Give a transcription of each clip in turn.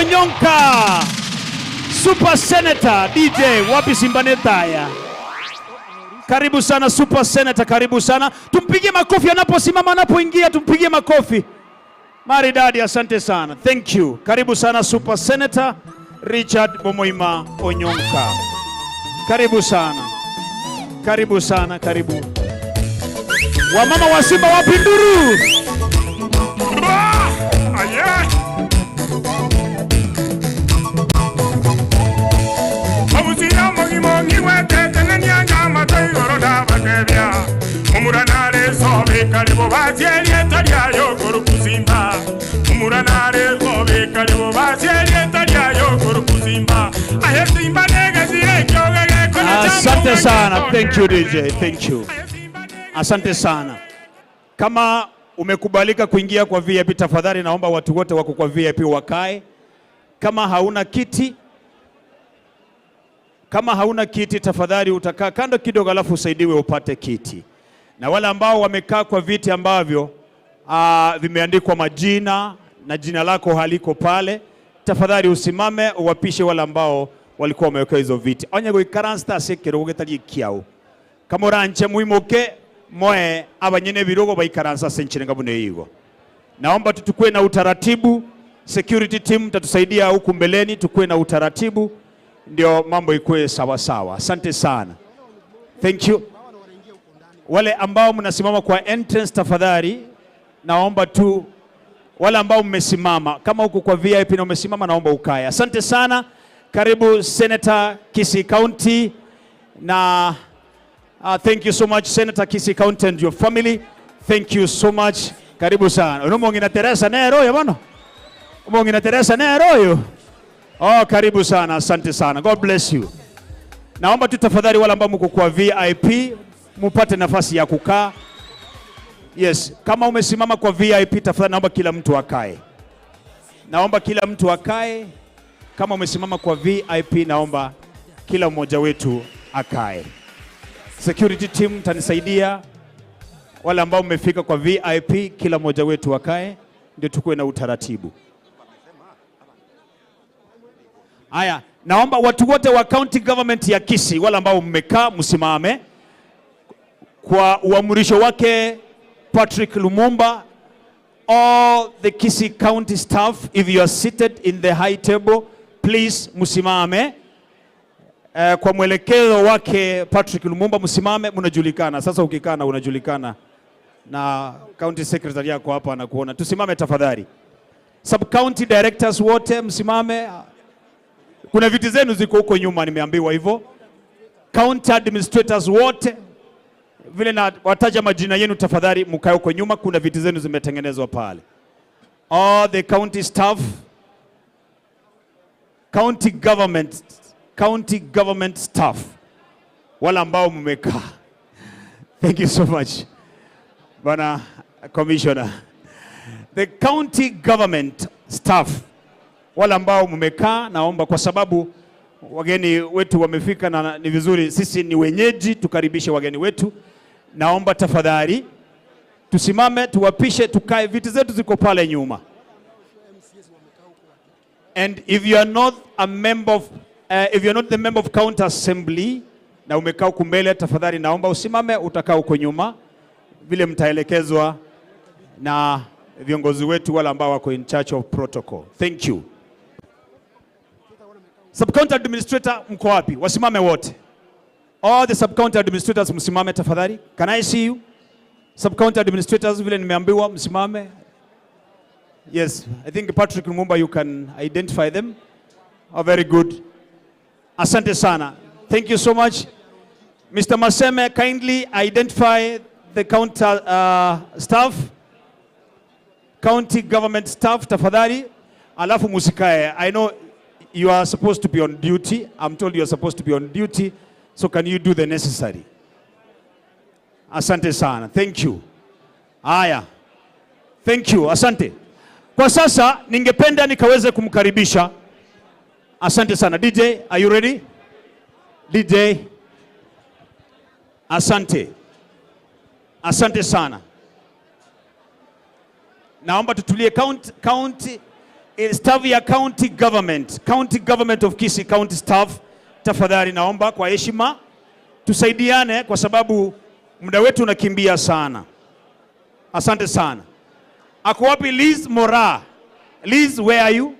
Onyonka, Super Senator DJ, wapi Simba Netaya? Karibu sana Super Senator, karibu sana. Tumpigie makofi anaposimama, anapoingia, tumpigie makofi maridadi. Asante sana, thank you. Karibu sana Super Senator Richard Momoima Onyonka, karibu sana, karibu sana, karibu. Wamama wa Simba wapi nduru? Asante sana. Thank you DJ. Thank you. Asante sana. Kama umekubalika kuingia kwa VIP, tafadhali naomba watu wote wako kwa VIP wakae. Kama hauna kiti, kama hauna kiti tafadhali utakaa kando kidogo, alafu usaidiwe upate kiti. Na wale ambao wamekaa kwa viti ambavyo vimeandikwa majina na jina lako haliko pale, tafadhali usimame uwapishe wale ambao walikuwa wamewekewa hizo viti. Onye goikaransa ase ekerogo getari ekiao kamoranche muimoke moe abanyene ebirogo baikaransa ase enchirenga buna eyio igo. Naomba tutukue na utaratibu. Security team tatusaidia huku mbeleni, tukue na utaratibu ndio mambo ikuwe sawa sawa. Asante sana, thank you. Wale ambao mnasimama kwa entrance, tafadhali naomba tu, wale ambao mmesimama, kama huko kwa VIP na umesimama, naomba ukae. Asante sana. Karibu Senator Kisii County na thank you so much Senator Kisii County and your family. Thank you so much. Karibu sana. Unomong'ina Teresa nero oyo bono? Omong'ina Teresa nero oyo? Oh, karibu sana. Asante sana. God bless you. Naomba tu tafadhali wale ambao mko kwa VIP mupate nafasi ya kukaa. Yes, kama umesimama kwa VIP tafadhali naomba kila mtu akae. Naomba kila mtu akae. Kama umesimama kwa VIP naomba kila mmoja wetu akae. Security team tanisaidia. Wale ambao mmefika kwa VIP kila mmoja wetu akae, ndio tukuwe na utaratibu. Haya, naomba watu wote wa county government ya Kisii, wale ambao mmekaa msimame kwa uamrisho wake Patrick Lumumba. All the Kisii County staff, if you are seated in the high table, please msimame. Kwa mwelekeo wake Patrick Lumumba msimame, mnajulikana. Sasa ukikaa na unajulikana na county secretary yako hapa anakuona. Tusimame tafadhali. Sub county directors wote msimame. Kuna viti zenu ziko huko nyuma, nimeambiwa hivyo. County administrators wote vile na wataja majina yenu, tafadhali mkae huko nyuma, kuna viti zenu zimetengenezwa pale. All the county staff, county government, county government staff, wale ambao mmekaa. Thank you so much Bwana Commissioner. The county government staff, wale ambao mmekaa, naomba kwa sababu wageni wetu wamefika na ni vizuri sisi ni wenyeji tukaribishe wageni wetu. Naomba tafadhali tusimame, tuwapishe, tukae, viti zetu ziko pale nyuma. And if you are not a member of, if you are not the member of county assembly na umekaa huku mbele, tafadhali naomba usimame, utakaa huko nyuma vile mtaelekezwa na viongozi wetu wale ambao wako in charge of protocol. Thank you. Sub-county administrator mko wapi? Wasimame wote. All the sub-county administrators msimame tafadhali. Can I see you? Sub-county administrators vile nimeambiwa msimame. Yes, I think Patrick Lumumba you can identify them. Oh, very good. Asante sana. Thank you so much. Mr. Maseme, kindly identify the county staff, county government staff tafadhali. Alafu musikae. I know you are supposed to be on duty. I'm told you are supposed to be on duty. So can you do the necessary? Asante sana. Thank you. Haya. Thank you. Asante. Kwa sasa ningependa nikaweze kumkaribisha. Asante sana. DJ, are you ready? DJ. Asante. Asante sana. Naomba tutulie. County, county, Staff ya county government, county government of Kisii county staff, tafadhali naomba kwa heshima tusaidiane, kwa sababu muda wetu unakimbia sana. Asante sana. Ako wapi Liz Mora? Liz, where are you?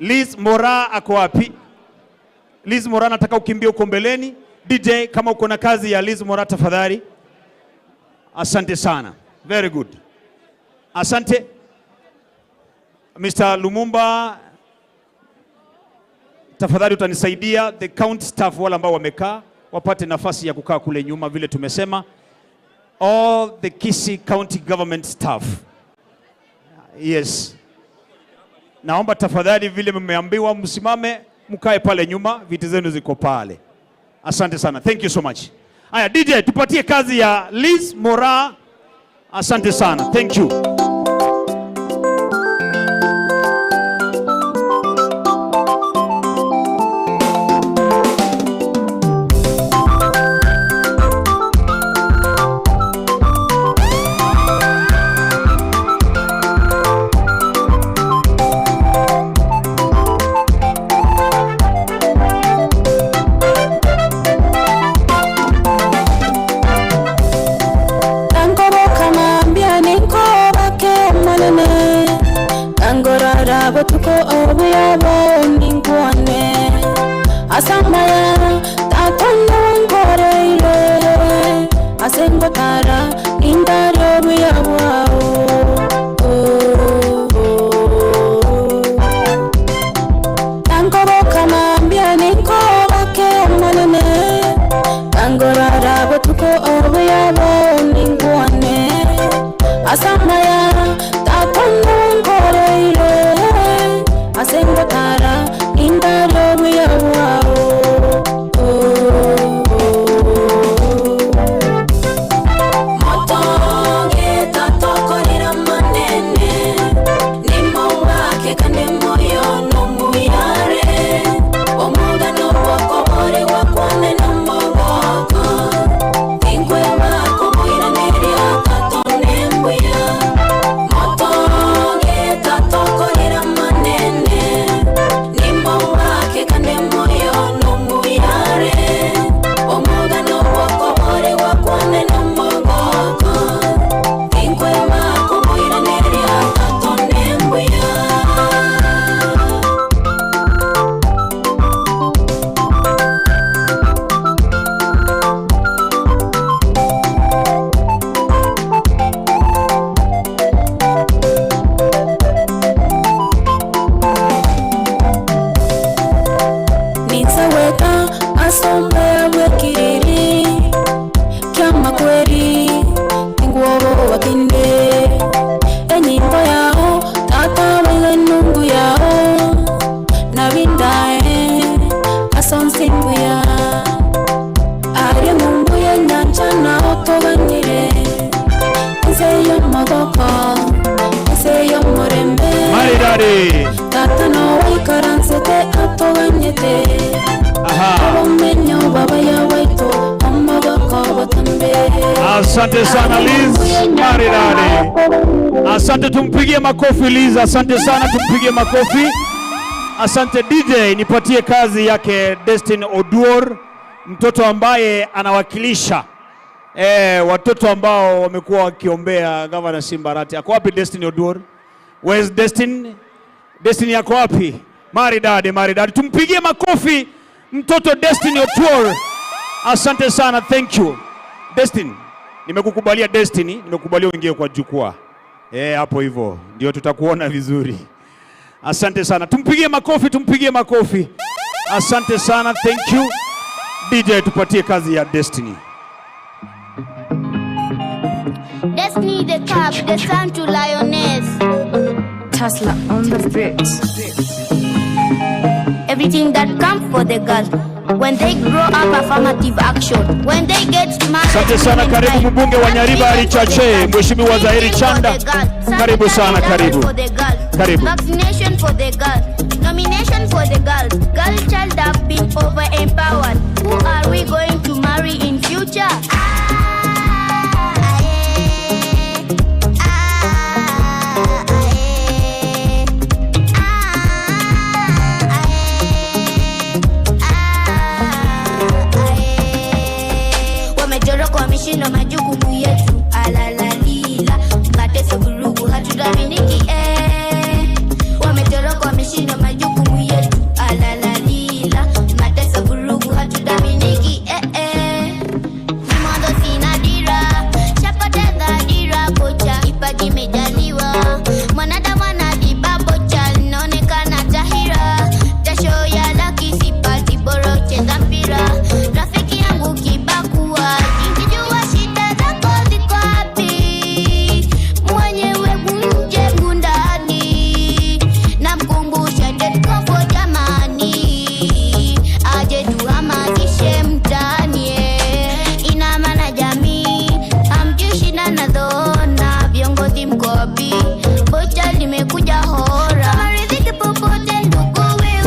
Liz Mora ako wapi? Liz Mora, nataka ukimbie uko mbeleni. DJ, kama uko na kazi ya Liz Mora tafadhali. Asante sana. Very good. Asante. Mr. Lumumba, tafadhali utanisaidia the county staff wale ambao wamekaa wapate nafasi ya kukaa kule nyuma vile tumesema. All the Kisii County government staff. Yes. Naomba tafadhali vile mmeambiwa msimame mkae pale nyuma, viti zenu ziko pale. Asante sana. Thank you so much. Aya, DJ tupatie kazi ya Liz Mora. Asante sana. Thank you. Nkoboka mambia ninkobake Omonene, Nangorora botuko obuya bwao ninkwane. Ase amaya Tata onde wankoreire, ase ngotara nintare obuya bwao. Nankoboka mambia ninkobake Omonene, Nangorora botuko obuya bwao ninkwane. Ase amaya Tata onde wankoreire, ase ngotara nintare obuya bwao. Motoge tatokorera amanene, nimobake kande moyo nomuyare, omogano bw'okoboorigwa kwane nomogoko, tinkweba komoiraneria Tata one mbuya. Motoge tatokorera amanene, nimobake kande moyo nomuyare, omogano bw'okoboorigwa kwane nomogoko, tinkweba komoiraneria Tata one mbuya. Ninse goeta ase omoya bw'ekiriri ki'amakweri, tingwoboa kende. Enyimbo yao, Tata boigo enungu yao, nabindae ase onsi mbuya. Aria ng'umbu y'enyancha nao toganyire, ense y'omogoko, ense y'omorembe. Maridadi. Tata nowaikaransete atoganyete, obomenyo bw'abaya bwaito, omogoko botambe. Asante sana Liz Maridadi. Asante, tumpigie makofi Liz. Asante sana, tumpigie makofi. Asante DJ, nipatie kazi yake Destin Oduor, mtoto ambaye anawakilisha watoto ambao wamekuwa wakiombea Gavana Simba Arati. Ako wapi Destin Oduor? Where's Destin? Destin yako wapi? Maridadi, maridadi. Tumpigie makofi mtoto Destin Oduor. Asante sana, thank you. Destin, nimekukubalia Destiny, nimekubalia uingie kwa jukwaa. Hapo hivyo ndio tutakuona vizuri. Asante sana. Tumpigie makofi, tumpigie makofi. Asante sana, thank you. DJ, tupatie kazi ya Destiny. Destiny the cub, the son to lioness. Tesla on the beat. Everything that comes for the girls. When they grow up, affirmative action. When they get married, Asante sana, women karibu fight. mbunge wa Nyariba Ali Chache, Mheshimiwa Zahiri Chanda. Karibu sana, karibu. For the girls. Karibu. Vaccination for the girls. Nomination for the girls. Girl child have been over empowered. Who are we going to marry in future?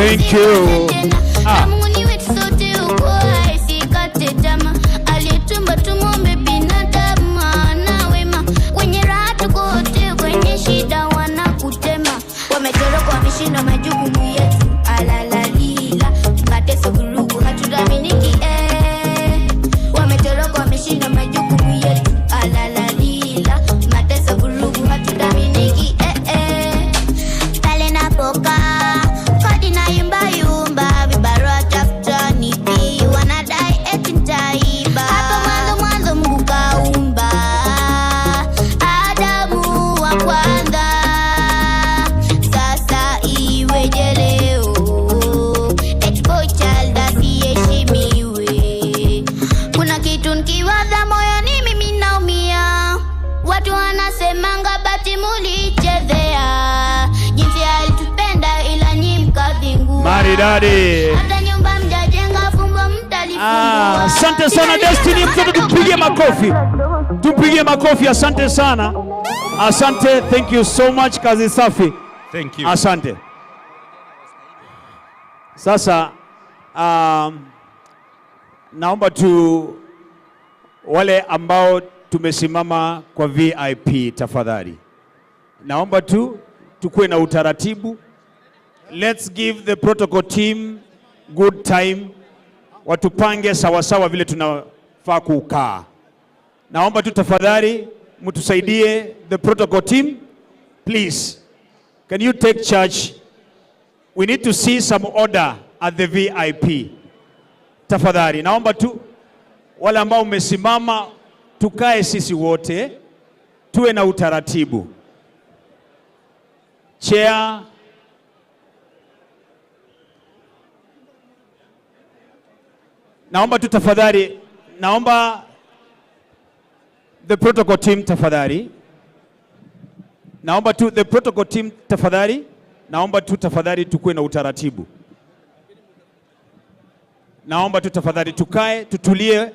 Thank you. Ah. Na Mungu ni wetu sote uko isikate tamaa. Aliyetumba tumwombe binadamu ana wema. Kwenye raha tuko wote, kwenye shida wanakutema. Wametoroka wameshindwa majukumu yetu. Alalalila, mateso vurugu hatudhaminiki eh. Wametoroka wameshindwa majukumu yetu. Alalalila, mateso vurugu hatudhaminiki eh, eh. Pale napokaa kodi na yumba yumba, vibarua tafuta nipi, wanadai eti nitaiba. Hapo mwanzo mwanzo Mungu kaumba Adamu wa kwanza, sasa iweje leo eti boy child asiheshimiwe? Kuna kitu nikiwaza moyoni mimi naumia, watu wanasemanga bati mulichezea, jinsi alitupenda ila nyi mkazingua. Maridadi. Hata nyumba mjajenga, fumbo mtalifungua. Ah, asante sana Destiny, mtoto tumpigie makofi, tumpigie makofi. Asante sana, asante, thank you so much, kazi safi. Thank you. Asante. Sasa naomba tu wale ambao tumesimama kwa VIP tafadhali, naomba tu tukuwe na utaratibu. Let's give the protocol team good time, watupange sawasawa vile tunafaa kukaa. Naomba tu tafadhali mtusaidie, the protocol team please. Can you take charge? We need to see some order at the VIP. Tafadhali, naomba tu wale ambao mmesimama tukae sisi wote tuwe na utaratibu. Chair, naomba tu tafadhali, naomba the protocol team tafadhali. Naomba tu the protocol team tafadhali, naomba tu tafadhali tukuwe na utaratibu. Naomba tu tafadhali tukae tutulie,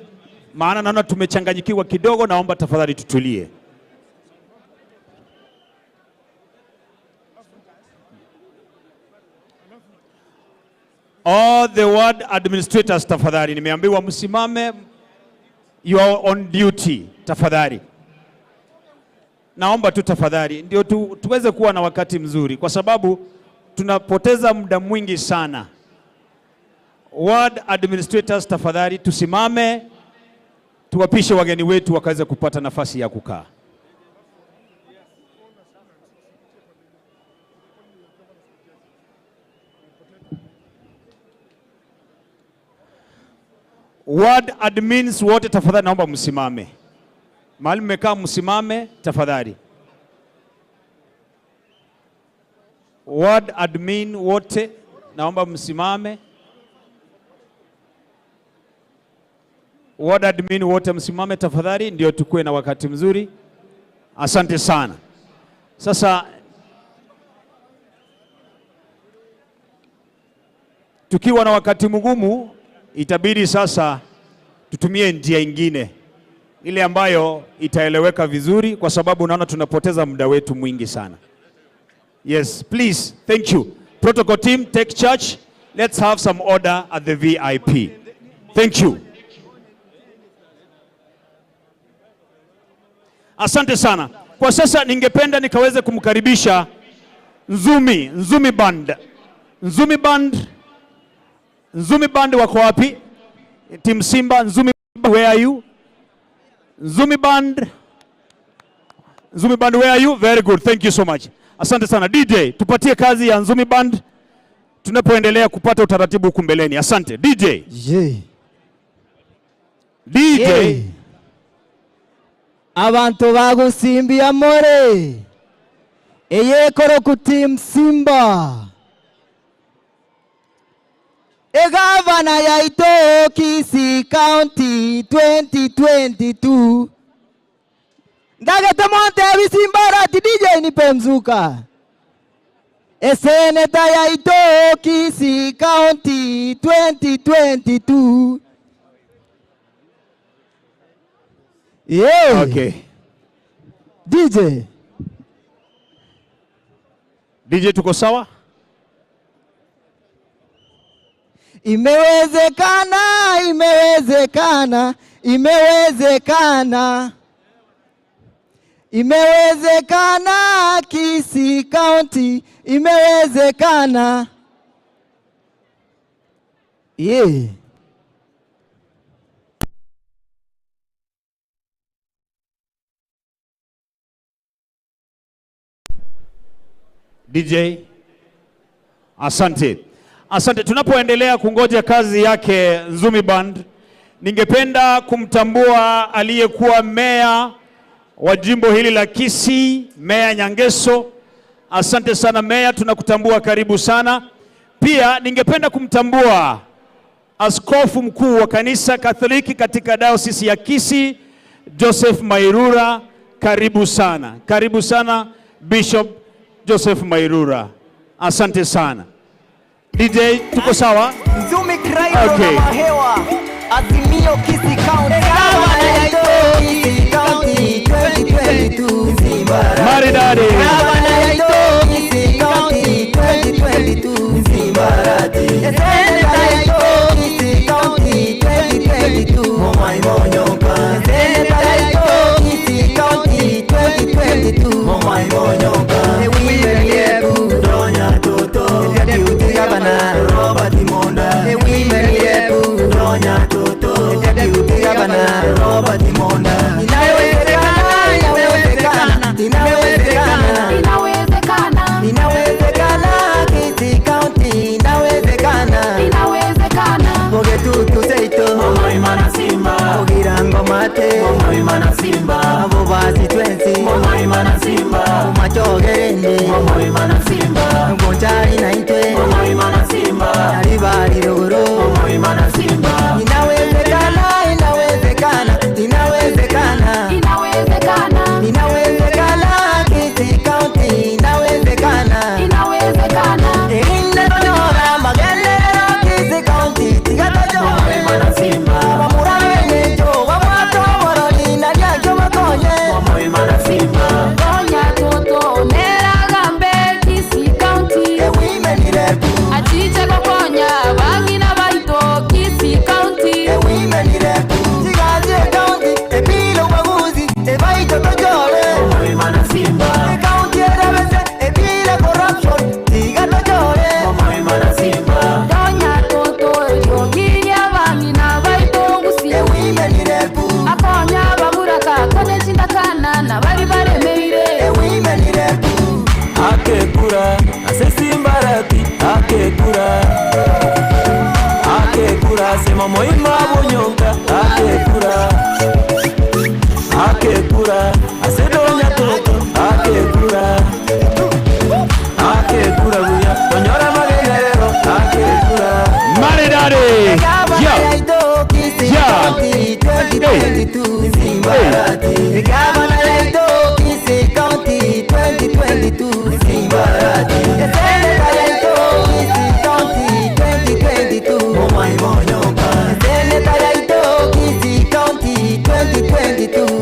maana naona tumechanganyikiwa kidogo. Naomba tafadhali tutulie. All the ward administrators tafadhali, nimeambiwa msimame, you are on duty tafadhali. Naomba tu tafadhali ndio tu, tuweze kuwa na wakati mzuri, kwa sababu tunapoteza muda mwingi sana. Ward administrators tafadhali tusimame, tuwapishe wageni wetu wakaweze kupata nafasi ya kukaa. Ward admins wote tafadhali naomba msimame. Mahali mmekaa msimame tafadhali. Ward admin wote naomba msimame. Ward admin wote msimame tafadhali, ndio tukue na wakati mzuri. Asante sana. Sasa tukiwa na wakati mgumu, itabidi sasa tutumie njia ingine ile ambayo itaeleweka vizuri, kwa sababu naona tunapoteza muda wetu mwingi sana. Yes, please, thank you. Protocol team, take charge. Let's have some order at the VIP. Thank you. Asante sana. Kwa sasa ningependa nikaweze kumkaribisha Nzumi, Nzumi Band. Nzumi Band. Nzumi Band wako wapi? Team Simba, Nzumi Band, where are you? Nzumi Band. Nzumi Band, where are you? Very good. Thank you so much. Asante sana. DJ, tupatie kazi ya Nzumi Band tunapoendelea kupata utaratibu huku mbeleni. Asante. DJ. Yeah. DJ. Yeah. Abantu bagusimbia more eyekoro ku team Simba egavana yaito Kisii County 2022 ndagete monte Simba rati DJ nipe mzuka eseneta yaito Kisii County 2022 Yeah. Okay. DJ. DJ tuko sawa? Imewezekana, imewezekana, imewezekana. Imewezekana Kisii County, imewezekana. Yeah. DJ, asante. Asante. Tunapoendelea kungoja kazi yake Nzumi Band, ningependa kumtambua aliyekuwa meya wa jimbo hili la Kisii, Meya Nyangeso. Asante sana meya, tunakutambua, karibu sana. Pia ningependa kumtambua askofu mkuu wa kanisa Katoliki katika dayosisi ya Kisii, Joseph Mairura, karibu sana, karibu sana Bishop Joseph Mairura, asante sana. DJ, tuko sawa? Nzumi Krairo Okay. na mahewa Azimio Kisii County. Kisii County 2022. Maridadi. Gavana yaito Kisii County 2022. Seneta yaito Kisii County 2022. Seneta yaito Kisii County 2022. Ewibe Liebu. Deputy Governor. Ewibe Liebu. Deputy Governor. Inawezekana, inawezekana, inawezekana. Inawezekana, Inawezekana Kisii County, inawezekana. inawezekana, Bogetutu seito Ogirango mate Abo basi twensi Omachogerende Ngochari na intwe Naribari ruguru Inawezekana, inawezekana, inawezekana. inawezekana, Inawezekana Kisii County, inawezekana. inawezekana. Indatonyora magenderero Kisii County, tigatonyore. Bamura benecho, babwato borori, nariakio bakonye. Gonya toto neragambe Kisii County. Ewomen rep, Achiche gokonya bang'ina baito Kisii County. ewomen rep. Chigazie county, ebile ubaguzi, ebaito tojore. County erebese, ebile corruption, tigatojore. Gonya toto eriogiria bang'ina baito Gusii. Ewomen rep, Akonya bamuraka konya chindakana na bari baremeire. ewomen rep. Akekura asesimbarati akekura akekura semomoima bunyonka akekura akekura asedonya toto akekura akekura buya tonyora magenderero akekura Maridadi. Gavana Yeah. yaito Kisii Yeah. County 2022. Gavana yaito Kisii County 2022. Seneta yaito Kisii County 2022. Seneta yaito Kisii County 2022.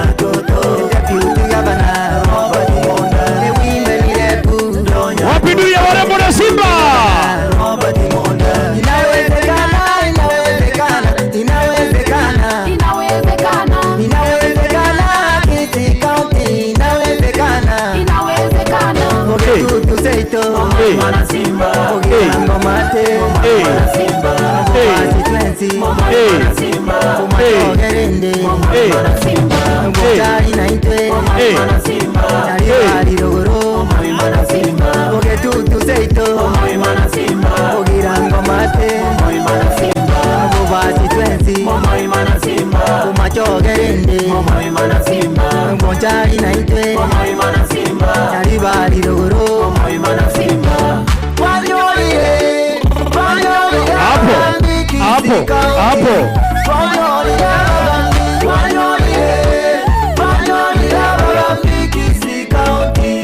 Deputy Governor Ewomen rep. Wapindulia warembo na Simba. Inawezekana, inawezekana, inawezekana. Inawezekana, Inawezekana Kisii County, inawezekana. inawezekana. Ogetutu seito, Hey. Ogirango mate, Hey. Hey. Obasi twensi, Hey. Omachogerende, Hey. Ngochari na intwe, Hey. Naribari ruguru, Ogetutu seito, Ogirango mate, Obasi twensi, Omachogerende, Ngochari na intwe, Naribari ruguru. Wanyorire, wanyorire, Hapo, hapo, hapo. Wanyorire, wanyorire, wanyorire, Kisii County.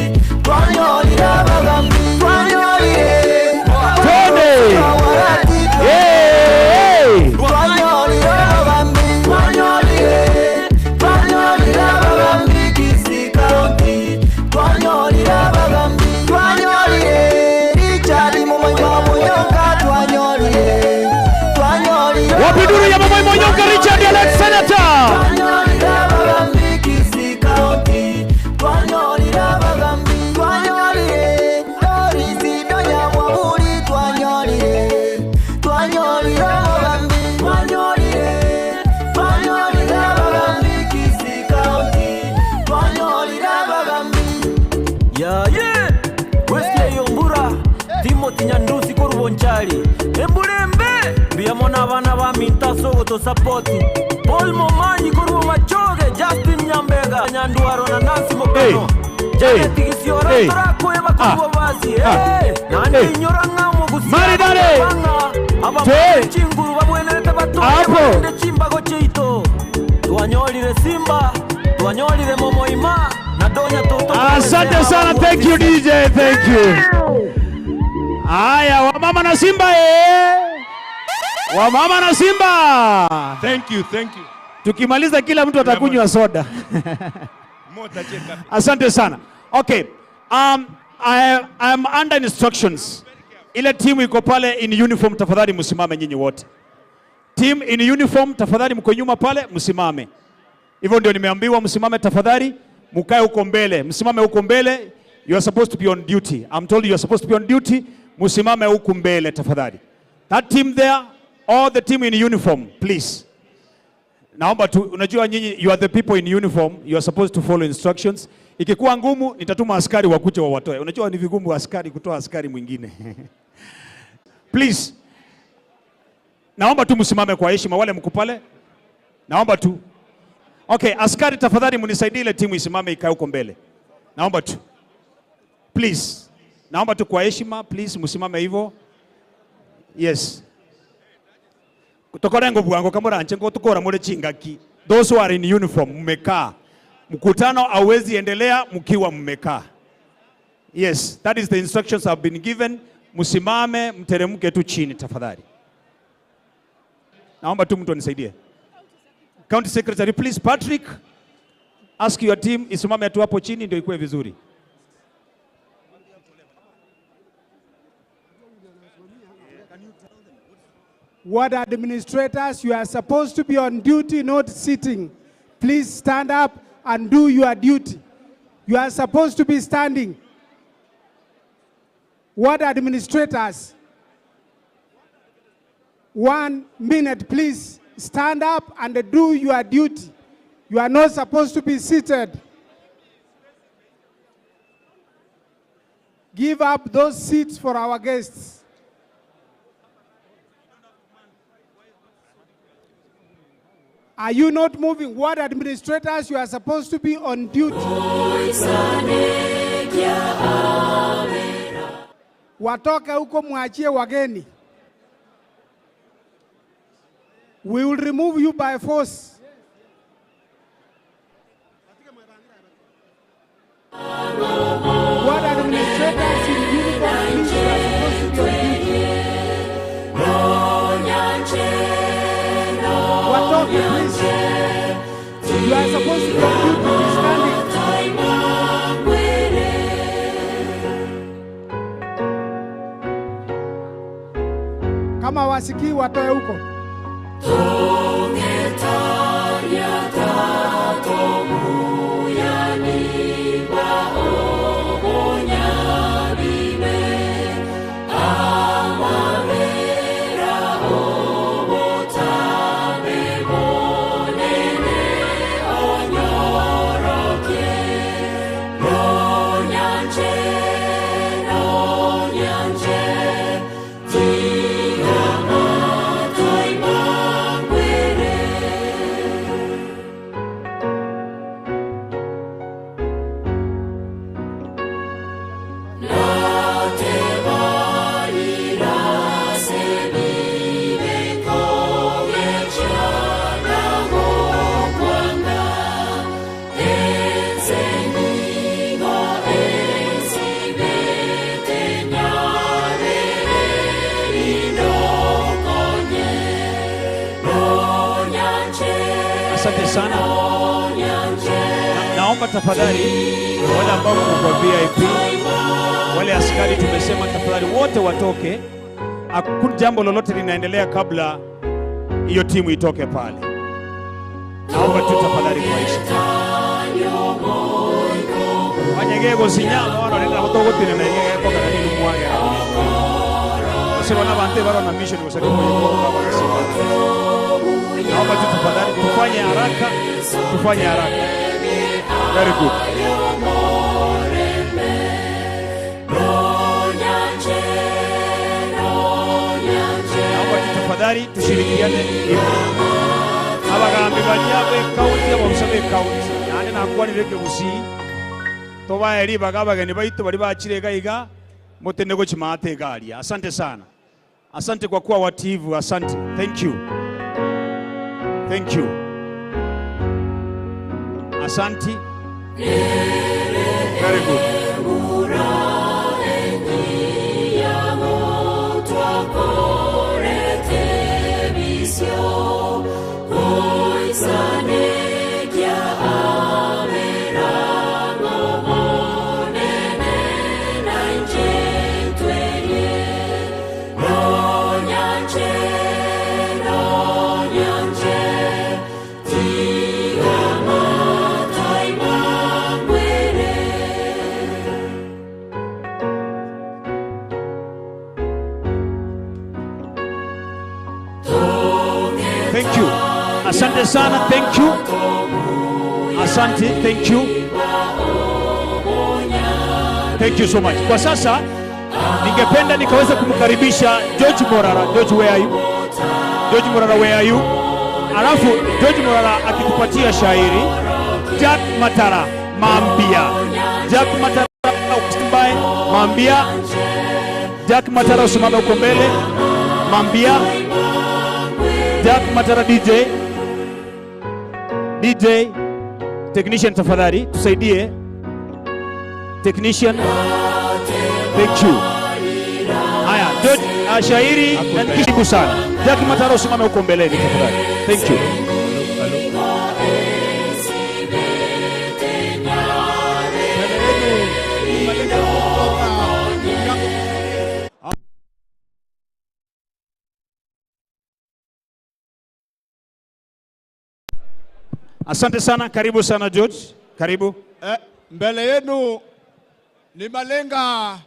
Nduru ya Mama Onyonka Richard elect senator. Twanyorire abagambi Kisii County, twanyorire abagambi, twanyorire Doris Donya Mwaburi, twanyorire, twanyorire abagambi, twanyorire, twanyorire abagambi Kisii County, twanyorire abagambi. Yaye Wesley Ombura Timothy Nyandusi korwa Bonchari Embura embe mbuya mono abana baminto ase ogotosapoti Paul Momanyi korwa Bomachoge Justin Nyambega Nyanduaro na Nancy Mokano Janet Gisiora torakoeba korwa Bobasi eh, naende inyora ng'a omogusia Maridadi. agoteba ng'a abamura chinguru babwenerete batore Hapo. barende chimbago chiaito Twanyorire Simba Twanyorire Momoima na Donya Toto Asante sana, thank you DJ, thank you. Haya, wamama na Simba eh. Wamama na Simba. Thank you, thank you. Tukimaliza kila mtu atakunywa soda. Asante sana. Okay. I am under instructions. Ile timu iko pale in uniform, tafadhali msimame nyinyi wote. Team in uniform, tafadhali mko nyuma pale, msimame. Hivyo ndio nimeambiwa msimame tafadhali, mkae huko mbele, msimame huko mbele. You are supposed to be on duty. I'm told you are supposed to be on duty. Msimame huku mbele tafadhali. That team there, all the team in uniform, please. Naomba tu, unajua nyinyi you are the people in uniform, you are supposed to follow instructions. Ikikuwa ngumu nitatuma askari wakuje wawatoe. Unajua ni vigumu askari kutoa askari mwingine. Please. Naomba tu msimame kwa heshima wale mko pale. Naomba tu. Okay, askari tafadhali mnisaidie ile timu isimame ikae huko mbele. Naomba tu. Please. Naomba tu kwa heshima, please msimame hivyo. Yes. Tokorengo bwango kamuranche ngo tukora muri chingaki. Those who are in uniform mmekaa. Mkutano hauwezi endelea mkiwa mmekaa. Yes, that is the instructions have been given. Msimame, mteremke tu chini tafadhali. Naomba tu mtu anisaidie. County Secretary, please Patrick, ask your team isimame tu hapo chini ndio ikuwe vizuri. Ward administrators, you are supposed to be on duty, not sitting. Please stand up and do your duty. You are supposed to be standing. Ward administrators, 1 minute, please stand up and do your duty. You are not supposed to be seated. Give up those seats for our guests. Are you not moving? Ward administrators, you are supposed to be on duty. Watoke huko mwachie wageni. We will remove you by force. Ward administrators in uniform, please, you are supposed to be on duty. Watoke, please. You are supposed to be on duty, be standing. Kama wasikii watoe huko. Asante sana. Naomba tafadhali wale ambao mko kwa VIP, wale askari tumesema tafadhali wote watoke. Hakuna jambo lolote linaendelea kabla Hiyo timu itoke pale. Naomba tu tafadhali kwa heshima. Onye gegosinya bono rende nabo togotenena iga gekogera nigo mwagera. Gose bono abanto ebaro na mission gose Naomba tu tafadhali tufanye haraka, tufanye haraka. Very good. Naomba tu tafadhali tushirikiane hivyo. Abagambi baria be county ababisa be county naende nakwanire ekegusii tobae ribaga abageni baito baria bachire iga iga motende gochimaata iga aria. Asante sana, asante kwa kuwa watiivu, asante, thank you, thank you, asante, very good. Thank you. Asante sana, thank you. Asante, thank you. Thank you so much. Kwa sasa ningependa nikaweza kumkaribisha George Morara. George, where are you? George Morara, where are you? Alafu George Morara akitupatia shairi Jack Matara Mambia. Jack Matara usimbae Mambia. Jack Matara usimame huko mbele. Mambia. Jack Matara DJ. DJ technician tafadhali tusaidie. Technician. Thank you. Haya, George, shairi na karibu sana. Jack Matara usimame huko mbeleni tafadhali. Thank you. Asante sana, karibu sana George. Karibu. Mbele yenu ni Malenga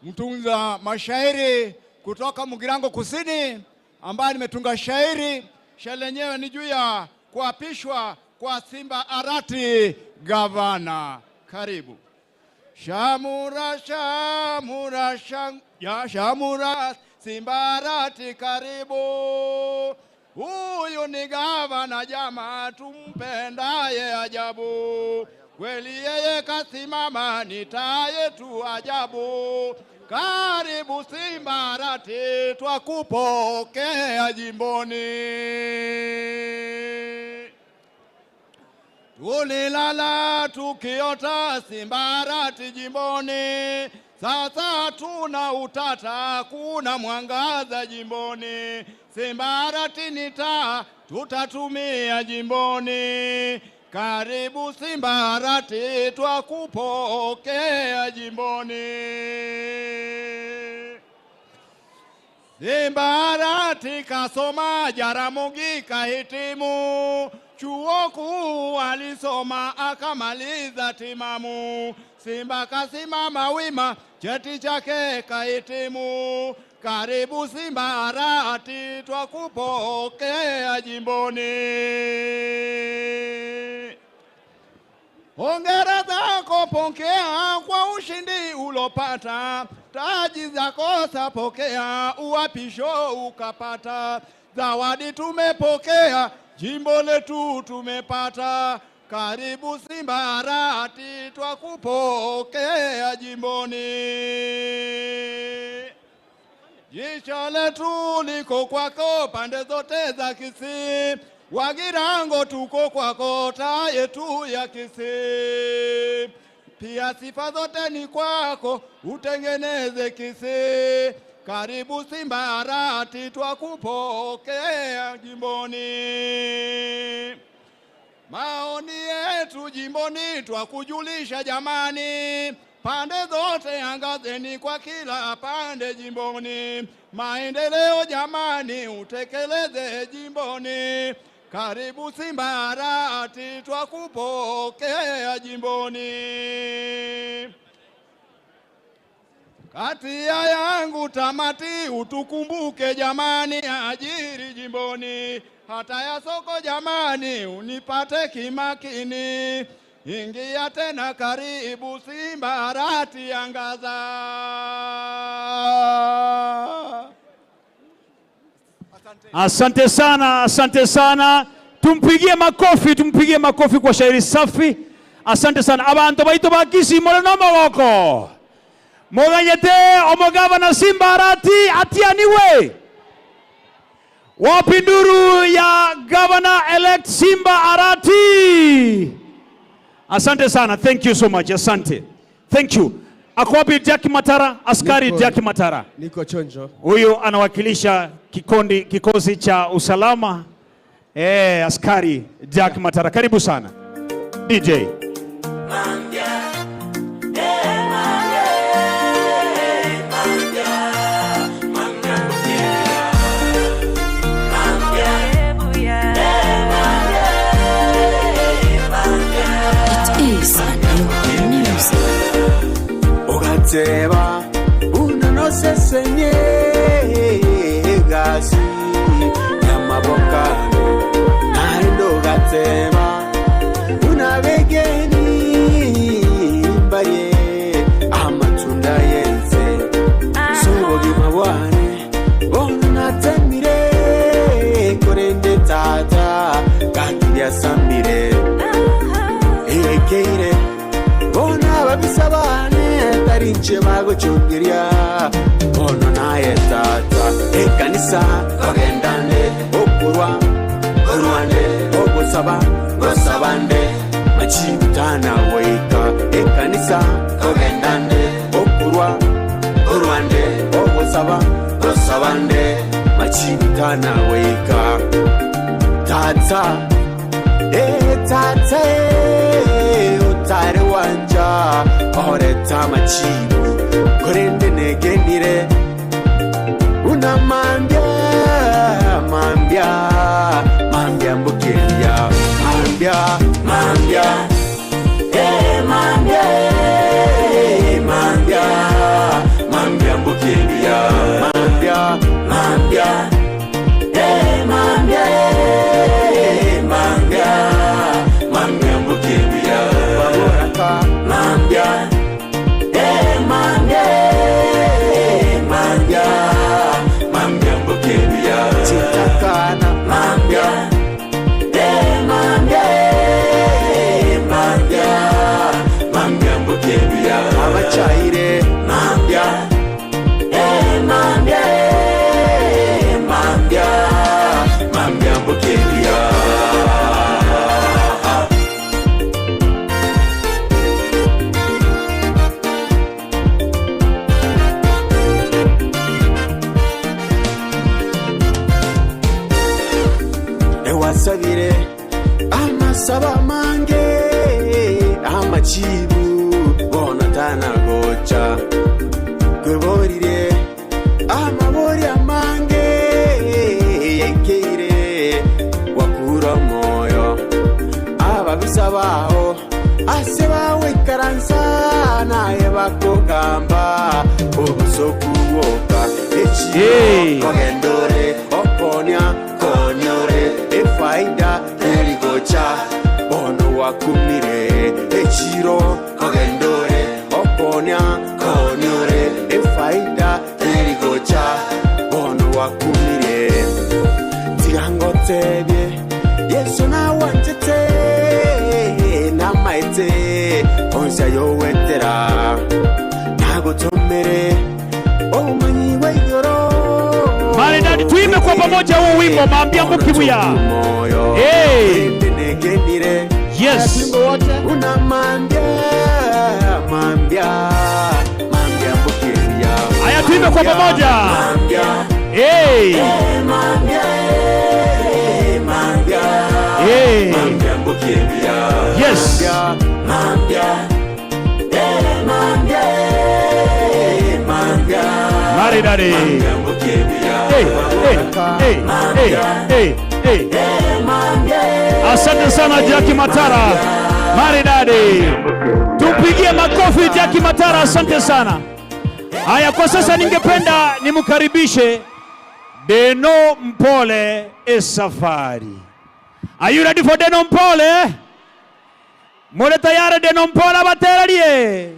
mtunza mashairi kutoka Mugirango Kusini, ambaye nimetunga shairi. Shairi lenyewe ni juu ya kuapishwa kwa Simba Arati gavana. Karibu. Shamura shamura shang, ya shamura Simba Arati karibu. Huyu ni gavana jamaa tumpendaye ajabu. Kweli yeye kasimama ni taa yetu ajabu. Karibu Simba Arati twakupokea jimboni. Tulilala tukiota Simba Arati jimboni. Sasa tuna utata, kuna mwangaza jimboni. Simba Arati ni taa tutatumia jimboni. Karibu Simba Arati twakupokea jimboni. Simba Arati kasoma Jaramogi kahitimu, chuo kuu alisoma akamaliza timamu. Simba kasimama wima, cheti chake kahitimu. Karibu Simba Arati twakupokea jimboni. Hongera zako pokea kwa ushindi ulopata, taji zako sapokea, uapisho ukapata. Zawadi tumepokea, jimbo letu tumepata. Karibu Simba Arati twakupokea jimboni. Jicho letu liko kwako pande zote za Kisii, Wagirango tuko kwako, taa yetu ya Kisii. Pia sifa zote ni kwako, utengeneze Kisii. Karibu Simba Arati twakupokea jimboni. Maoni yetu jimboni twakujulisha jamani, Pande zote angazeni kwa kila pande jimboni. Maendeleo jamani, utekeleze jimboni. Karibu Simba Arati, twakupokea jimboni. Kati ya yangu tamati, utukumbuke jamani, ajiri jimboni, hata ya soko jamani, unipate kimakini. Ingia tena karibu, Simba Arati angaza. Asante sana, asante sana. Tumpigie makofi, tumpigie makofi kwa shairi safi. Asante sana abantu baitu ba Kisii more no mogoko moganyete omogavana Simba Arati atianiwe wapi nduru ya governor elect Simba Arati. Asante sana, thank you so much, asante, thank you. Ako wapi Jack Matara? Askari Niko- Jack Matara. Niko chonjo. Huyu anawakilisha kikondi, kikosi cha usalama askari Jack Matara, karibu sana DJ. It is a new music. Ugateba unanosesenye gasi yamabokano narindo ugateba unabegeni mbaye amatunda yenze subugima bwane bonatemire korende tata kandi ekeire bona babisa bane tarinche bagochungiria bono naye tata ekanisa bagendane okurwa orwane ogosaba gosabande machibutana woika ekanisa ogendane okurwa orwande ogosaba gosabande machibutana woika tata etate utare wanja oreta machibu korende negenire una mambya mambya mambya mbukeria mambya mambya eh mambya eh mambya mambya mbukeria mambya mambya eh mambya eh mambya mambya mbukeria baboraka mambya eh mambya eh mambya mambya mbukeria chitakana mambya eh mambya eh mambya mambya mbukeria abachaire mambya eh mambya eh mambya mambya mbukeria ewasabire amasaba mange amachibu bona tanagocha kweborire amabori amange yekeire wakura moyo ababisa baho ase bawekaransa naye bakugamba obusokuwoka Hey. ekiro ogendore okonya konyore efaida erigocha bono wakumire ekiro ogendore okonya konyore efaida erigocha bono wakumire tigangotebye yesu nawanjete namaete onsa yowetera nagotomere obumanyi bwaigoro Maridadi, tuimbe kwa pamoja huu wimbo Mambya Mbukibuya. moyo Hey. negenire Yes. una mambya mambya mambya mbukiria Haya, tuimbe kwa pamoja. mambya Hey. mambya mambya Hey. mambya mbukiria Yes. mambya mambya Maridadi. Hey, hey, hey, hey, hey, hey. Asante sana Jackie Matara. Maridadi. Tumpigie makofi Jackie Matara, asante sana. Haya, kwa sasa ningependa nimkaribishe Deno Mpole Esafari. Are you ready for Deno Mpole? Mule tayari Deno Mpole abaterarie?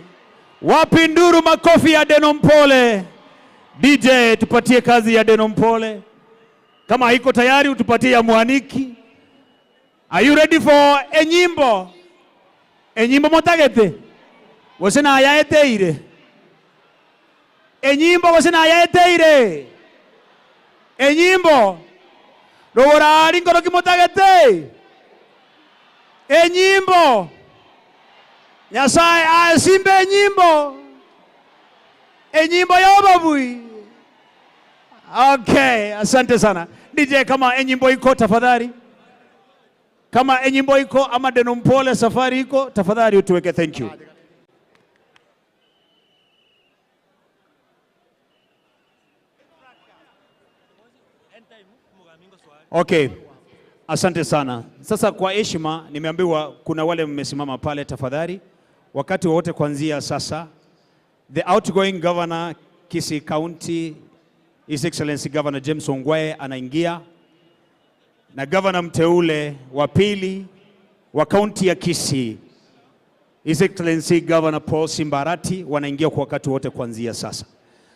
Wapi nduru makofi ya Deno Mpole? DJ tupatie kazi ya Deno Mpole. Kama haiko tayari utupatie ya Mwaniki. Are you ready for enyimbo? Enyimbo motagete? Gose nayaeteire? Enyimbo gose nayaeteire? Enyimbo rogorari nkoro ki motagete? Enyimbo Nyasaye aesimbe enyimbo enyimbo yobabui. Okay, asante sana DJ. Kama enyimbo iko tafadhali, kama enyimbo iko ama Deno Mpole safari iko tafadhali utuweke. Thank you. Okay, asante sana. Sasa kwa heshima, nimeambiwa kuna wale mmesimama pale, tafadhali wakati wowote kuanzia sasa, the outgoing governor Kisii County His Excellency Governor James Ongwae anaingia na governor mteule wa pili wa kaunti ya Kisii His Excellency Governor Paul Simbarati wanaingia kwa wakati wote kuanzia sasa.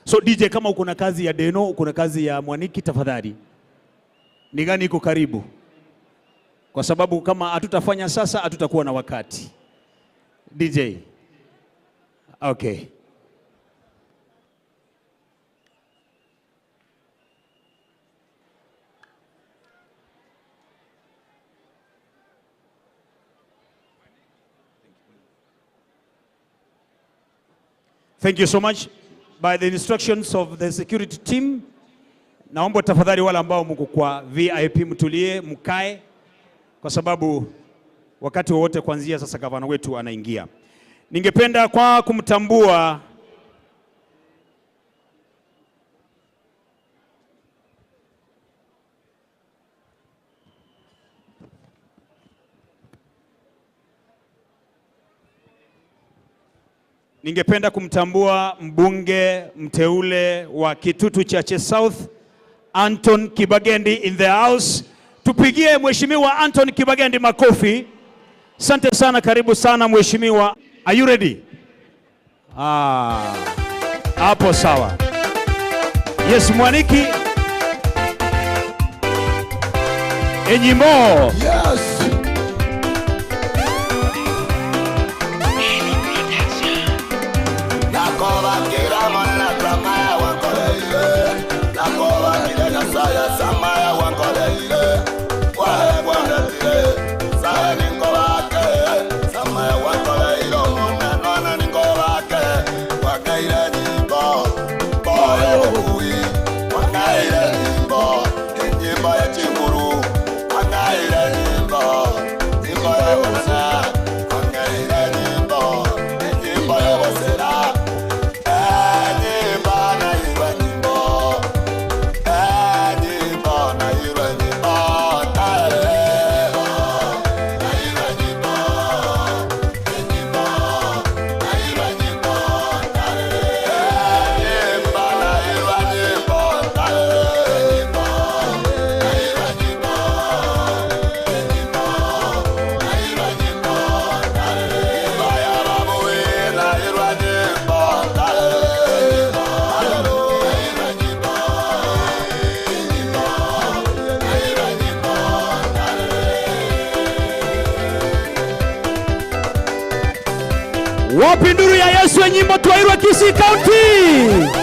So DJ, kama uko na kazi ya Deno, uko na kazi ya Mwaniki, tafadhali ni gani iko karibu? Kwa sababu kama hatutafanya sasa hatutakuwa na wakati. DJ. Okay. Thank you so much. By the instructions of the security team, naomba tafadhali wale ambao mko kwa VIP mtulie, mkae kwa sababu wakati wowote kuanzia sasa gavana wetu anaingia. Ningependa kwa kumtambua Ningependa kumtambua mbunge mteule wa Kitutu Chache South Anton Kibagendi in the house. Tupigie Mheshimiwa Anton Kibagendi makofi. Asante sana, karibu sana mheshimiwa. Are you ready? Ah, hapo sawa. Yes, Mwaniki Enyimo. Yes. Wapi nduru ya Yesu ya nyimbo twairwa Kisii County?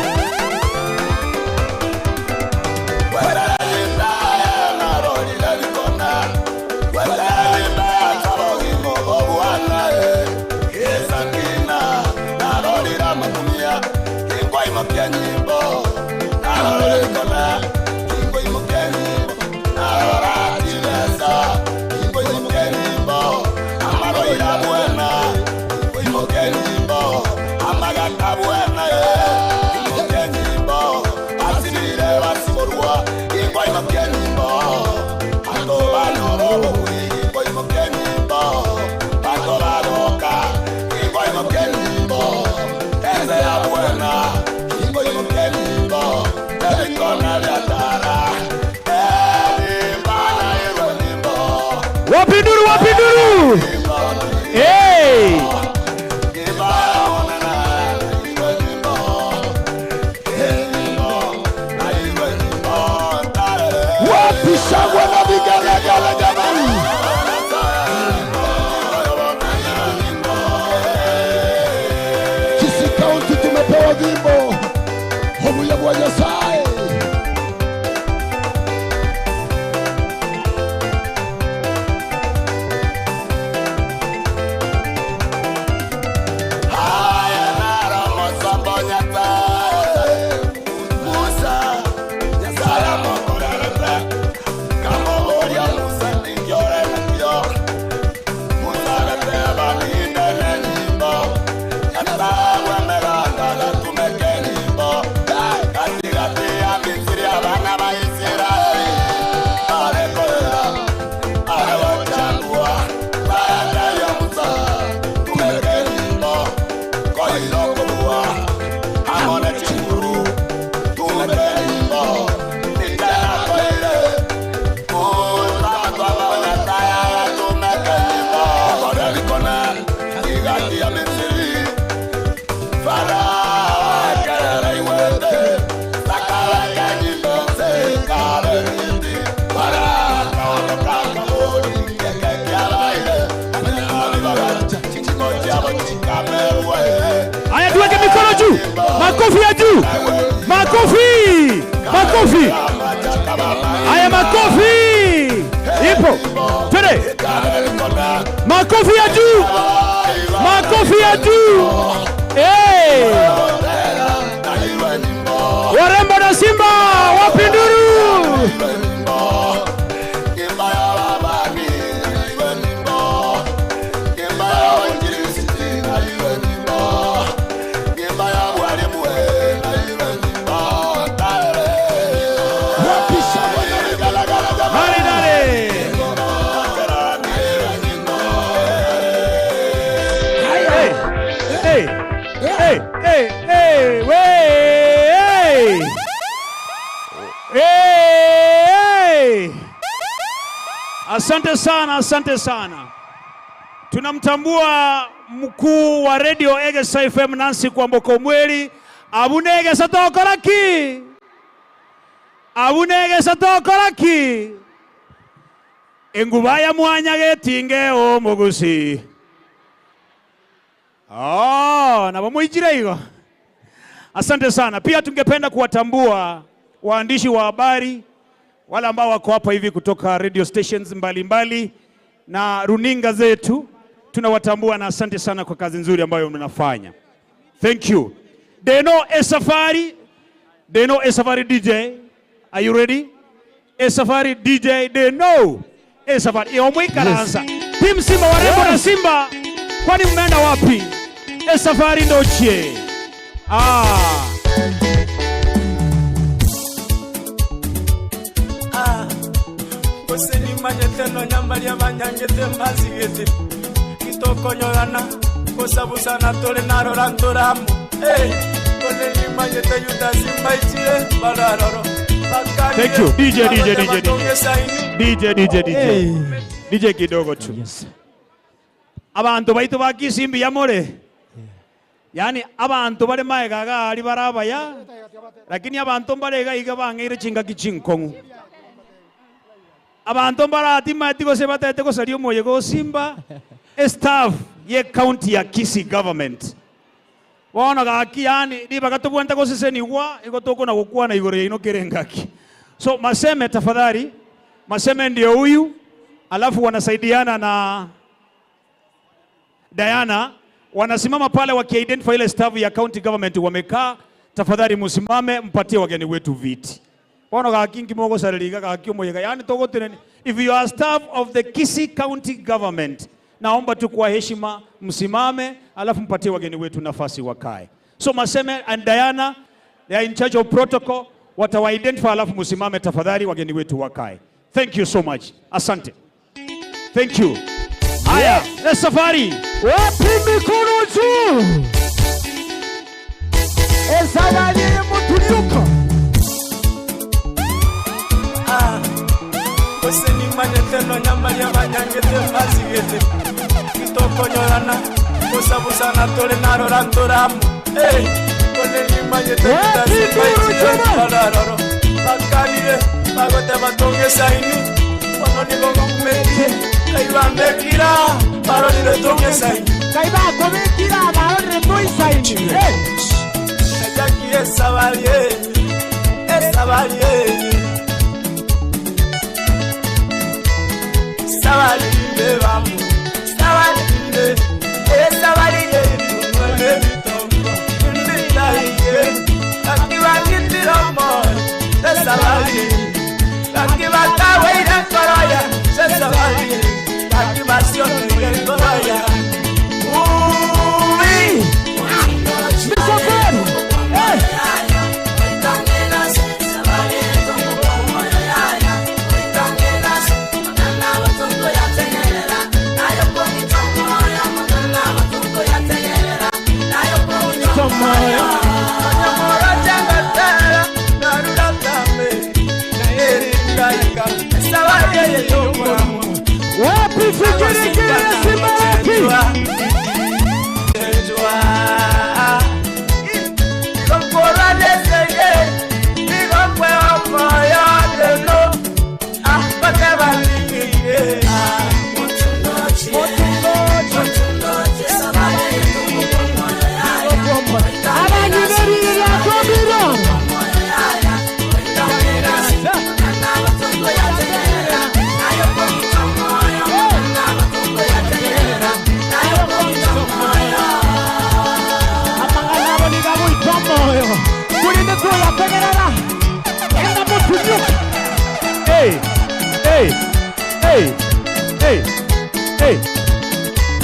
juu! Makofi! Makofi! Haya makofi! Ipo. Twende. Makofi ya juu! Makofi ya juu! Hey! Warembo na Simba wapinduru! Maridadi! Hey! Hey! Hey! Hey! Hey! Wey! Hey! Hey! Asante sana, asante sana. Tunamtambua mkuu wa Radio Egesa FM Nancy Kwamboka Omweri abunegesa tokoraki abunegesa tokoraki enguba ya mwanya getinge omogusi. Oh, na pamoijira hiyo. Asante sana. Pia tungependa kuwatambua waandishi wa habari wale ambao wako hapa hivi kutoka radio stations mbalimbali mbali, na runinga zetu tunawatambua na asante sana kwa kazi nzuri ambayo mnafanya. Thank you. Deno Esafari, Deno Esafari DJ. Are you ready? Esafari DJ Deno Esafari. Omwikaransa. Team Simba warembo na Simba. Kwani mmeenda wapi? Esafari ndochie. Ah. Gosenimanyete nonyambaria banyangete mbazigete gitokonyorana gosabusana tore narora ntoramu gosenimanyete yudasi mbaichire bararoro. Thank you. DJ DJ DJ DJ DJ DJ DJ kidogo tu. Yes. Abantu baitu ba Kisimbi yamore. Yani abantu bari maega gari barabaya lakini abantu mbarega iga bang'eire chingaki chinkong'u abantu mbaratimati gose batete gosaria omoyo gosimba staff ye county ya Kisii government bono gaki yani ribaga tobwente gosesenigwa igo tokona gokwana igoro yaino kere ngaki. So Maseme tafadhali, Maseme ndio huyu, alafu wanasaidiana na Diana, wanasimama pale wakiidentify ile staff ya county government wamekaa. Tafadhali musimame mpatie wageni wetu viti. Bono gaki nkimogosareriga gaki omoyega yani togoteneni. If you are staff of the Kisii County government, naomba tu kwa heshima msimame, alafu mpatie wageni wetu nafasi wakae. So Maseme and Diana, they are in charge of protocol, watawa identify, alafu msimame tafadhali, wageni wetu wakae. Thank you so much. Asante. Thank you. Haya, yeah. Safari. Wapi mikono juu? Esabali mutuliuko. Gosenimanyete nonyambaria banyangete mbazigete gitokonyorana gosabusana tore narora ntoramu gosenimanyete yudasi bararoro bakarire bagote batonge saini bono nigo gokumetie kaibambekira barorire tonge saini Kaibakobekira barorire toisaini. Najakie esabari esabari sabari nde bamu sabari nde esabari yetunwele bitongo nditaiye kakibakitiromo esabari kakibataweire nkoroya sesabari kakibasioneire nkoroya ubi. Misafari. Hey, hey, hey.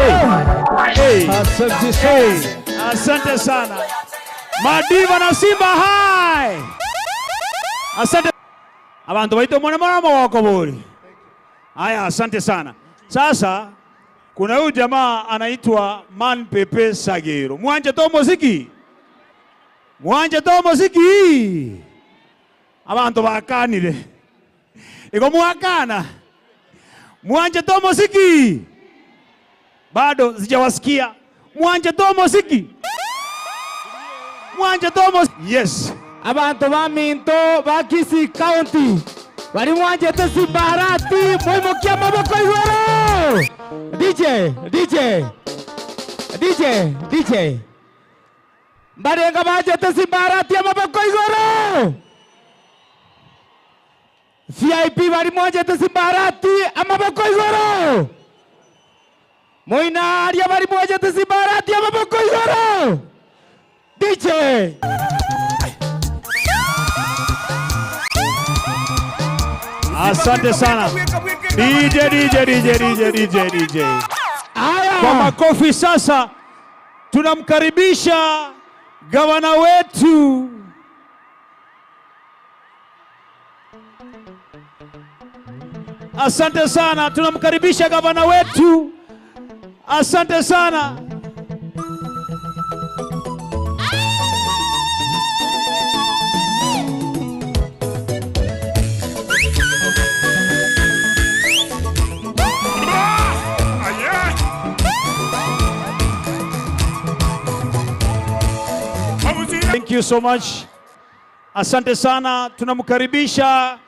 Hey, hey, asante sana Madiva na Simba hai. Asante abantu baito mwana mwana wako buri. Haya, asante sana. Sasa kuna huyu jamaa anaitwa Man Pepe Sagero. Mwanje to muziki. Mwanje to muziki. Abantu bakanire. Iko mwakana. Mwanje to muziki. Bado sijawasikia. Mwanje to muziki. Mwanje to muziki. Yes. Abantu ba Minto ba Kisii County bari mwanjete Simbarati mwimukia maboko igoro. DJ DJ DJ DJ mbarenga banjete Simbarati amaboko igoro. VIP bari mwanjete Simbarati amaboko igoro. Moinaria bari mwanjete Simbarati amaboko igoro. DJ Asante sana DJ DJ DJ DJ DJ DJ. Kwa makofi sasa tunamkaribisha gavana wetu Asante sana, tunamkaribisha gavana wetu. Asante sana. Thank you so much. Asante sana. Tunamkaribisha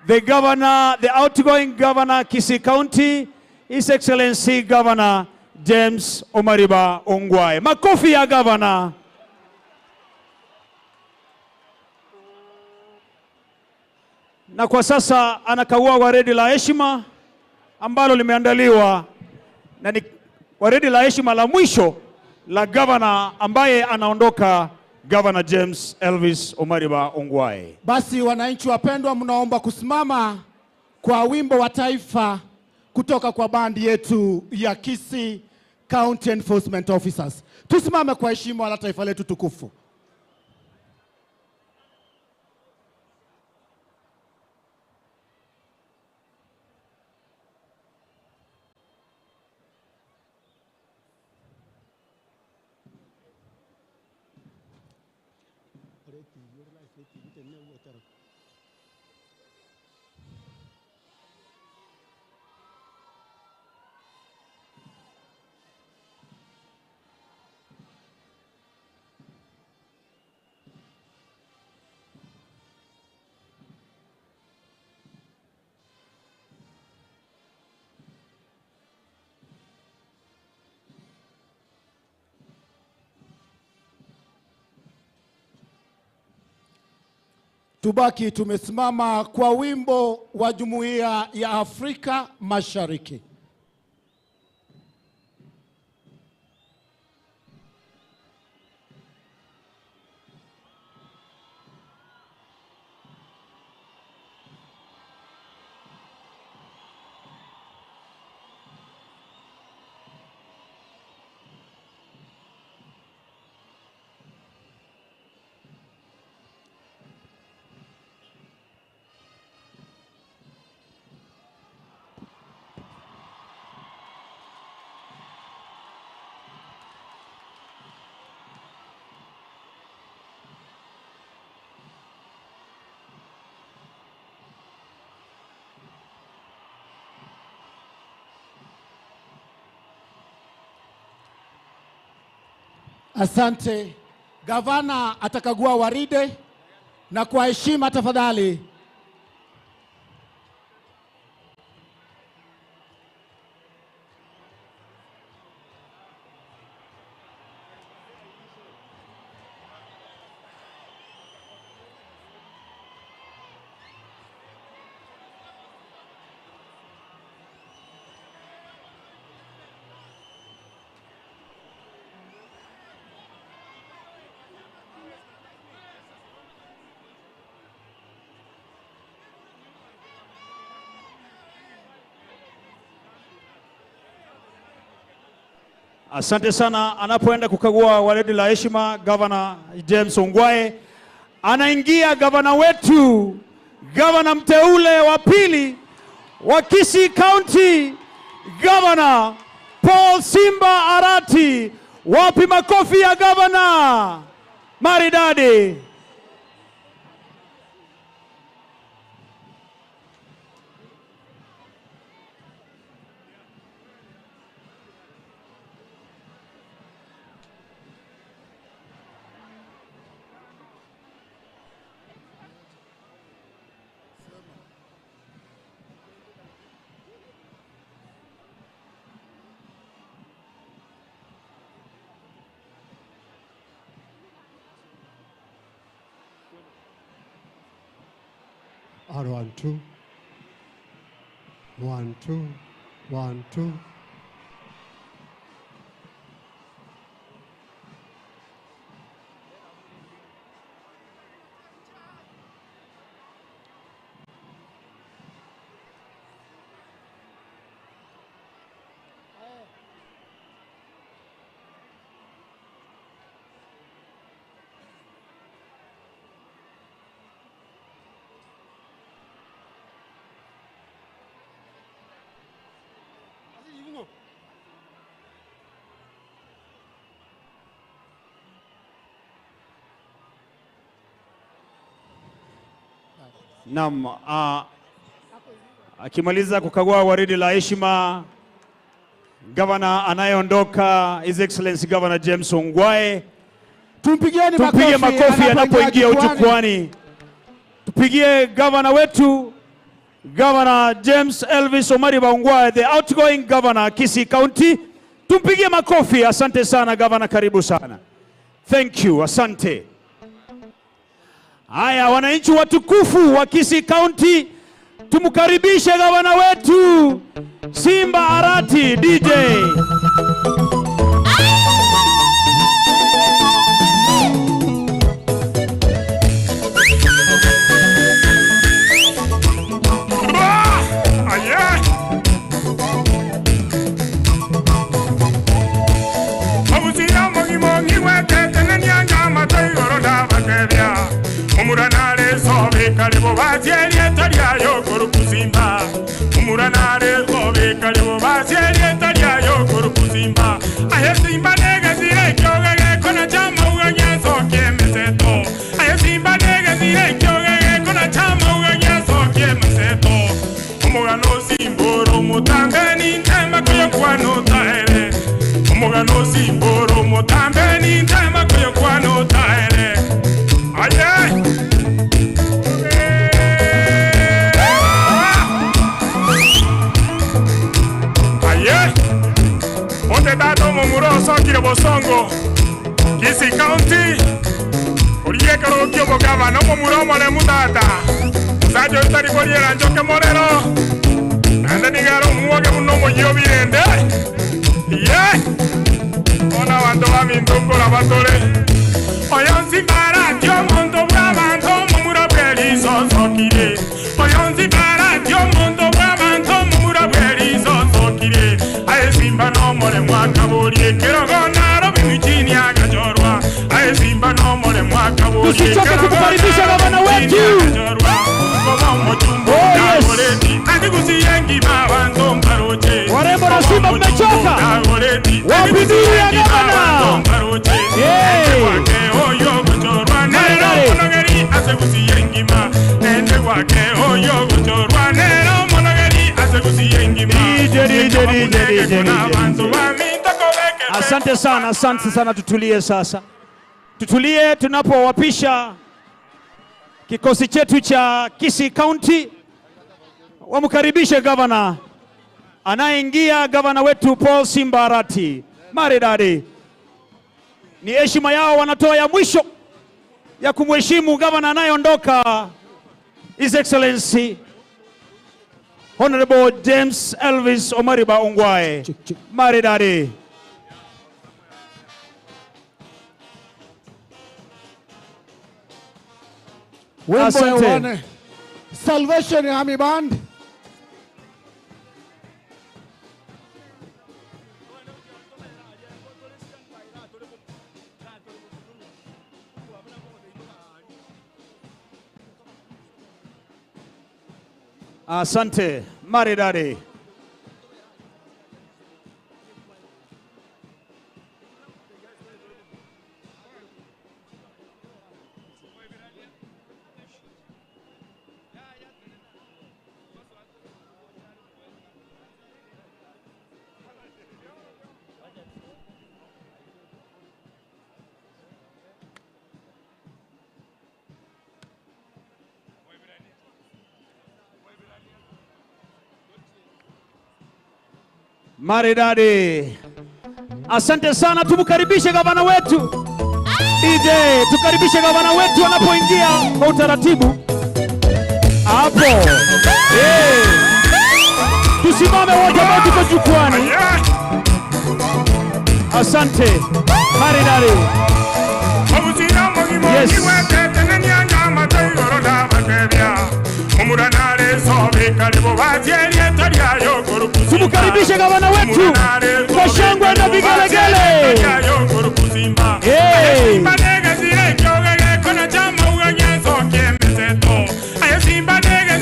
the governor, the outgoing governor Kisii County, His Excellency Governor James Omariba Ongwae. Makofi ya governor. Na kwa sasa anakagua gwaridi la heshima ambalo limeandaliwa na ni gwaridi la heshima la mwisho la governor ambaye anaondoka, Governor James Elvis Omariba Ongwae. Basi wananchi wapendwa, mnaomba kusimama kwa wimbo wa taifa kutoka kwa bandi yetu ya Kisii County Enforcement Officers. Tusimame kwa heshima la taifa letu tukufu. Tubaki tumesimama kwa wimbo wa Jumuiya ya Afrika Mashariki. Asante. Gavana atakagua waride na kwa heshima tafadhali. Asante sana. Anapoenda kukagua waridi la heshima, Gavana James Ongwae anaingia, gavana wetu, gavana mteule wa pili wa Kisii County, Gavana Paul Simba Arati. Wapi makofi ya gavana maridadi? R 1 2 1 2 1 2. Naam, akimaliza kukagua waridi la heshima, gavana anayeondoka His Excellency Governor James Ongwae, Tumpigieni tupige makofi makofi anapoingia anapoingia jukwani. ujukwani. Tupigie gavana wetu Governor James Elvis Omariba Ongwae, the outgoing governor Kisii County. Tumpigie makofi. Asante sana gavana, karibu sana. Thank you, asante. Haya, wananchi watukufu wa Kisii County, tumkaribishe gavana wetu Simba Arati DJ. Bosongo, Kisii County, Korigia ekerogo ki'obogavana, omomura omoremu tata, omosacha oyo tari koriera nchoke morero, naende nigo are omwoge buna omoyio o birende. Yee! Bono abanto baminto nkoraba tore. Oyo nsimbarati omonto bw'abanto, omomura bw'erisosokire. Oyo nsimbarati omonto bw'abanto, omomura bw'erisosokire. Aye simba nomoremo akaboria ekerogo naro bimichini agachorwa. Aye simba nomoremo akaboria Tusichoke ekerogo kumkaribisha naro gavana bimichini wetu. agachorwa. Koba omochumba Oh, yes. otagoreti, andi gusiya engima abanto mbaroche. Warembo na Koba Simba omochumba mmechoka. otagoreti, andi Wapi gusiya nduru ya engima gavana? abanto mbaroche. Hey. Nende gwake oyo ogochorwa nere Maridadi. omonogeri ase gusiya engima. Nende gwake oyo ogochorwa nere omonogeri ase gusiya engima. DJ, DJ, DJ, DJ, DJ. Abanto baminto kobekete. Asante sana, asante sana. Tutulie sasa, tutulie tunapowapisha kikosi chetu cha Kisii County. Wamkaribishe gavana anayeingia, gavana wetu Paul Simba Arati. Maridadi, ni heshima yao wanatoa ya mwisho ya kumheshimu gavana anayeondoka, His Excellency Honorable James Elvis Omariba Ongwae. Maridadi. Wimbo Asante. hewani. Salvation Army Band. Asante maridadi. Maridadi. Asante sana, tumkaribishe gavana wetu DJ, tukaribishe gavana wetu anapoingia kwa utaratibu hapo. Hey. Tusimame wote ambao tuko jukwani. Asante maridadi. Yes. Tumkaribishe gavana wetu kwa shangwe na vigelegele. Hey.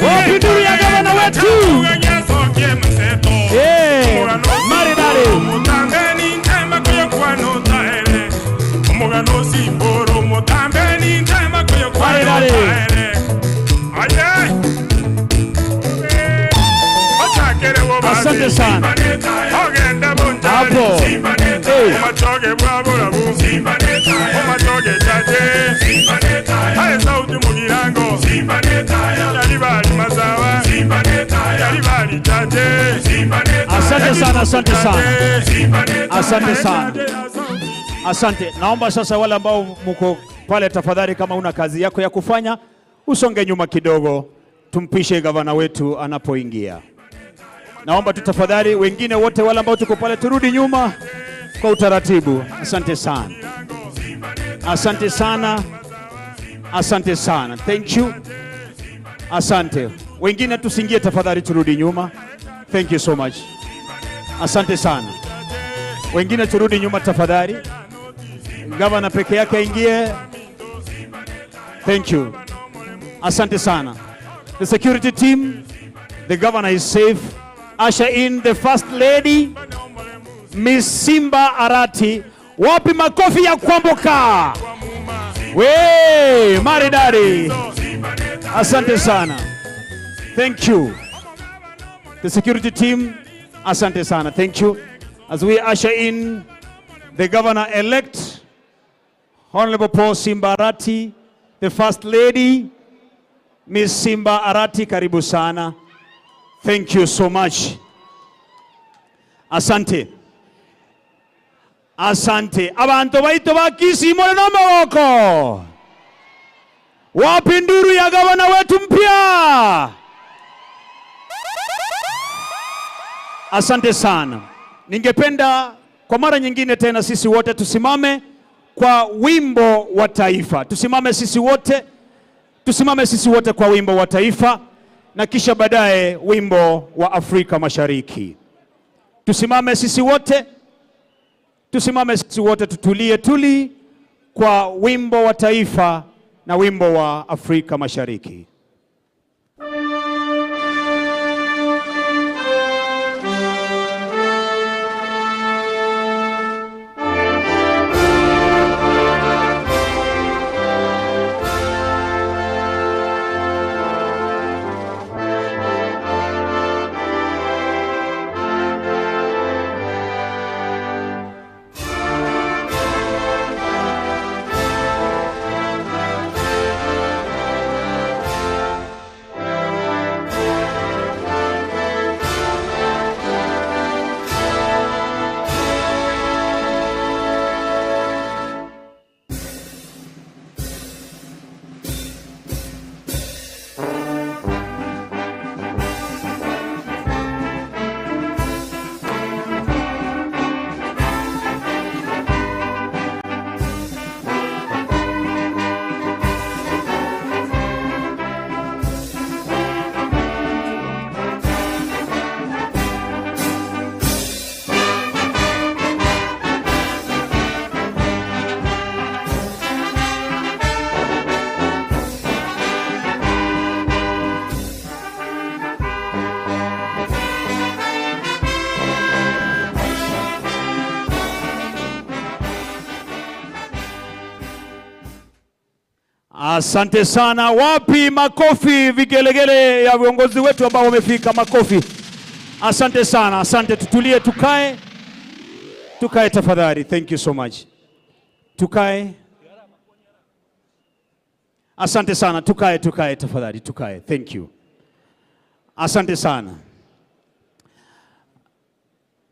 Wapi nduru ya gavana wetu? Hey. Maridadi. Maridadi. Asante sana. Hapo. Hey. Asante sana, asante sana. Asante sana. Asante. Naomba sasa wale ambao mko pale, tafadhali, kama una kazi yako ya kufanya, usonge nyuma kidogo, tumpishe gavana wetu anapoingia. Naomba tu tafadhali, wengine wote wale ambao tuko pale turudi nyuma kwa utaratibu. Asante sana, asante sana, asante sana. Thank you, asante. Wengine tusingie tafadhali, turudi nyuma. Thank you so much, asante sana. Wengine turudi nyuma tafadhali. Gavana peke yake aingie. Thank you, asante sana. The security team, the governor is safe. Usher in the first lady Miss Simba Arati. Wapi makofi ya kuambuka? We, maridadi. Asante sana. Thank you. The security team, asante sana. Thank you. As we usher in the governor-elect, Honorable Paul Simba Arati, the first lady, Miss Simba Arati, karibu sana. Thank you so much. Asante. Asante. Abantu baito ba Kisii more no maboko. Wapi nduru ya gavana wetu mpya? Asante sana. Ningependa kwa mara nyingine tena sisi wote tusimame kwa wimbo wa taifa. Tusimame sisi wote, tusimame sisi wote kwa wimbo wa taifa na kisha baadaye wimbo wa Afrika Mashariki. Tusimame sisi wote, tusimame sisi wote, tutulie tuli kwa wimbo wa taifa na wimbo wa Afrika Mashariki. Asante sana. Wapi makofi, vigelegele ya viongozi wetu ambao wamefika? Makofi. Asante sana, asante. Tutulie, tukae, tukae tafadhali. Thank you so much. Tukae. Asante sana, tukae, tukae tafadhali, tukae. Thank you. Asante sana,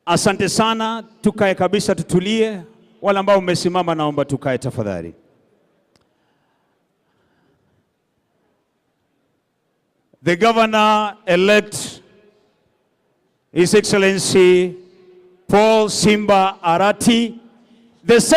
asante sana. Tukae kabisa, tutulie. Wale ambao mmesimama, naomba tukae tafadhali. The governor-elect, His Excellency Paul Simba Arati, the